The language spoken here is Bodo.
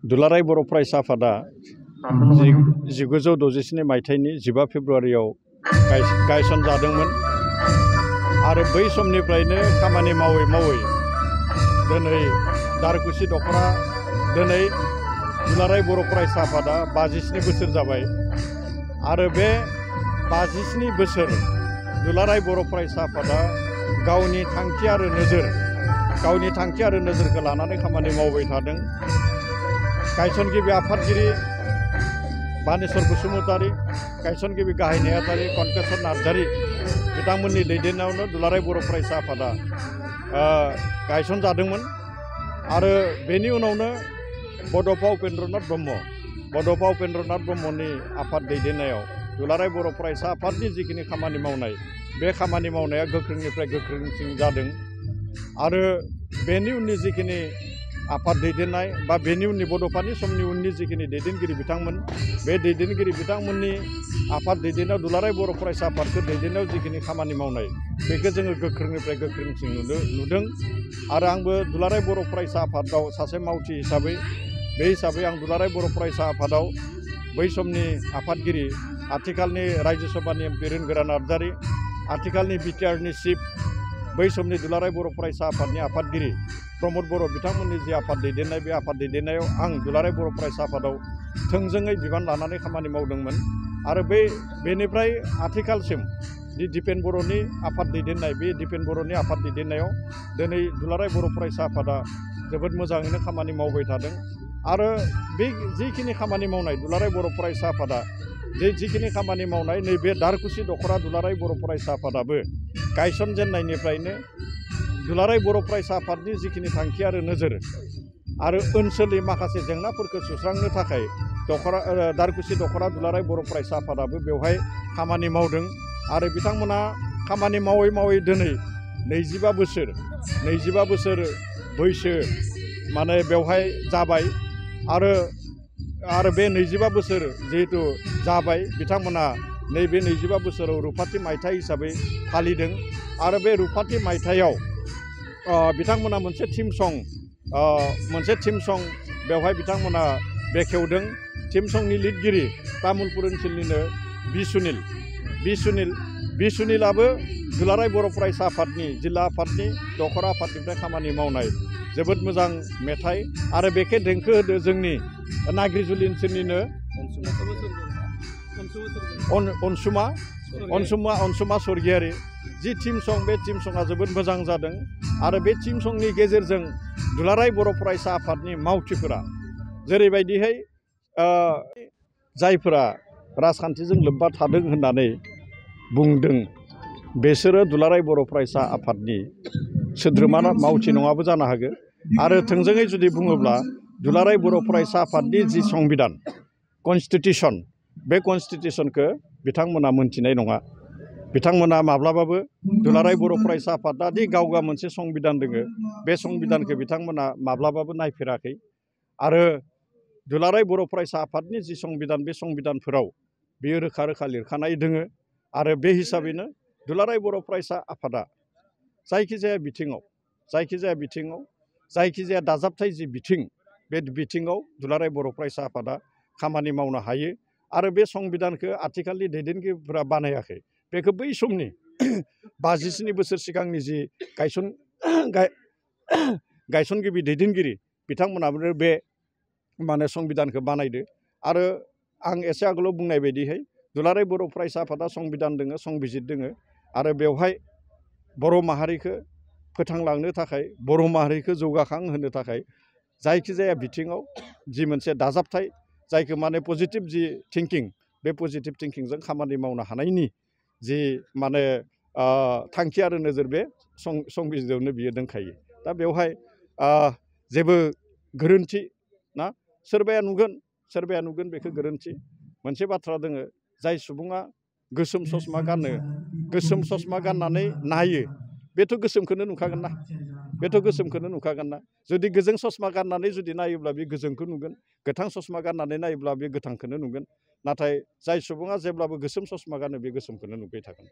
दुलाराय बर' फरायसा आफादा 1967 मायथाइनि 15 फेब्रुवारियाव गायसनजादोंमोन आरो बै समनिफ्रायनो खामानि मावै मावै दिनै दारकुसि दख'रा दिनै दुलाराय बर' फरायसा आफादा 57 बोसोर जाबाय आरो बे 57 बोसोर दुलाराय बर' फरायसा आफादा गावनि थांखि आरो नोजोरखौ लानानै खामानि मावबाय थादों। गायसनगिरि आफादगिरि बानेश्वर बसुमतारी, गायसनगिरि गाहाय नेहाथारि कनकेश्वर नार्जारी बिथांमोननि दैदेननायावनो दुलाराय बर' फरायसा आफादा गायसनजादोंमोन आरो बेनि उनावनो बड'फा उपेन्द्रनाथ ब्रह्मनि आफाद दैदेननायाव दुलाराय बर' फरायसा आफादनि जिखिनि खामानि मावनाय बे खामानि मावनाया गोख्रोंनिफ्राय गोख्रोंसिन जादों आरो बेनि उननि जिखिनि आफाद दैदेननाय बा बेनि उननि बड'फानि समनि उननि जिखिनि दैदेनगिरि बिथांमोन बे दैदेनगिरि बिथांमोननि आफाद दैदेननायाव दुलाराय बर' फरायसा आफादखौ दैदेननायाव जिखिनि खामानि मावनाय बेखौ जोङो गोख्रोंनिफ्राय गोख्रोंसिन नुदों आरो आंबो दुलाराय बर' फरायसा आफादाव सासे मावथि हिसाबै आं दुलाराय बर' फरायसा आफादाव बै समनि आफादगिरि आथिखालनि रायजो सभानि एमपि रोनगोरा नार्जारी, आथिखालनि बिटिआरनि चिफ बै समनि दुलाराय बर' फरायसा आफादनि आफादगिरि प्रमद बर' बिथांमोननि जि आफाद दैदेननाय बे आफाद दैदेननायाव आं दुलाराय बर' फरायसा आफादाव थोंजोङै बिबान लानानै खामानि मावदोंमोन आरो बेनिफ्राय आथिखालसिम दिपेन बर'नि आफाद दैदेननाय बे दिपेन बर'नि आफाद दैदेननायाव दिनै दुलाराय बर' फरायसा आफादा जोबोद मोजाङैनो खामानि मावबाय थादों आरो बे जिखिनि खामानि मावनाय दुलाराय बर' फरायसा आफादा जिखिनि खामानि मावनाय नैबे दारकुसि दख'रा दुलाराय बर' फरायसा आफादाबो गायसनजेननायनिफ्रायनो दुलाराय बर' फरायसा आफादनि जिखिनि थांखि आरो नोजोर आरो ओनसोलनि माखासे जेंनाफोरखौ सुस्रांनो थाखाय दारकुसि दख'रा दुलाराय बर' फरायसा आफादाबो बेवहाय खामानि मावदों आरो बिथांमोना खामानि मावै मावै दिनै 25 बोसोर बैसो माने बेवहाय जाबाय आरो बे 25 बोसोर जिहेतु जाबाय बिथांमोना नैबे 25 बोसोराव रुफाथि मायथाइ हिसाबै फालिदों आरो बे रुफाथि मायथाइयाव बिथांमोना मोनसे थीम सं बेवहाय बिथांमोना बेखेवदों। थीम संनि लिरगिरि तामुलपुर ओनसोलनिनो बि सुनिलाबो दुलाराय बर' फरायसा आफादनि जिल्ला आफादनि दख'रा आफादनिफ्राय खामानि मावनाय जोबोद मोजां मेथाइ आरो बेखे देंखो होदो जोंनि नाग्रिजुलि ओनसोलनिनो अनसुमा स्वर्गियारि। जि थीम सं बे थीम सङा जोबोद मोजां जादों आरो बे थीम संनि गेजेरजों दुलाराय बर' फरायसा आफादनि मावथिफोरा जेरैबायदिहाय जायफोरा राजखान्थिजों लोब्बा थादों होननानै बुंदों बेसोरो दुलाराय बर' फरायसा आफादनि सोद्रोमा मावथि नङाबो जानो हागौ आरो थोंजोङै जुदि बुङोब्ला दुलाराय बर' फरायसा आफादनि जि संबिधान कनस्टिटिउसन बे कनस्टिटिउसनखौ बिथांमोना मोनथिनाय नङा। बिथांमोना माब्लाबाबो दुलाराय बर' फरायसा आफादा दि गावगा मोनसे संबिधान दोङो बे संबिधानखौ बिथांमोना माब्लाबाबो नायफेराखै आरो दुलाराय बर' फरायसा आफादनि जि संबिधान बे संबिधानफोराव बेयो रोखा रोखा लिरखानाय दोङो आरो बे हिसाबैनो दुलाराय बर' फरायसा आफादा जायखिजाया दाजाबथाय जि बिथिं बे बिथिङाव दुलाराय बर' फरायसा आफादा खामानि मावनो हायो आरो बे संबिधानखौ आथिखालनि दैदेनगिरिफोरा बानायाखै। बेखौ बै समनि 57 बोसोर सिगांनि जि गायसनगिरि दैदेनगिरि बिथांमोनाबो बे संबिधानखौ बानायदो आरो आं एसे आगोलाव बुंनाय बायदिहाय दुलाराय बर' फरायसा आफादा संबिधान दोङो संबिजित दोङो आरो बेवहाय बर' माहारिखौ फोथांलांनो थाखाय बर' माहारिखौ जौगाखां होनो थाखाय जायखिजाया बिथिङाव जि मोनसे दाजाबथाय जायखौ पजिटिभ जि थिंकिं बे पजिटिभ थिंकिंजों खामानि मावनो हानायनि जि थांखि आरो नोजोर बे संबिजितावनो बियो दंखायो। दा बेवहाय जेबो गोरोन्थि ना सोरबाया नुगोन बेखौ गोरोन्थि। मोनसे बाथ्रा दोङो जाय सुबुङा गोसोम ससमा गाननानै नायो बेथ' गोसोमखौनो नुखागोन ना जुदि गोजों ससमा गाननानै जुदि नायोब्ला बे गोजोंखौ नुगोन, गोथां ससमा गाननानै नायोब्ला बे गोथांखौनो नुगोन, नाथाय जाय सुबुङा जेब्लाबो गोसोम ससमा गानो बे गोसोमखौनो नुबाय थागोन।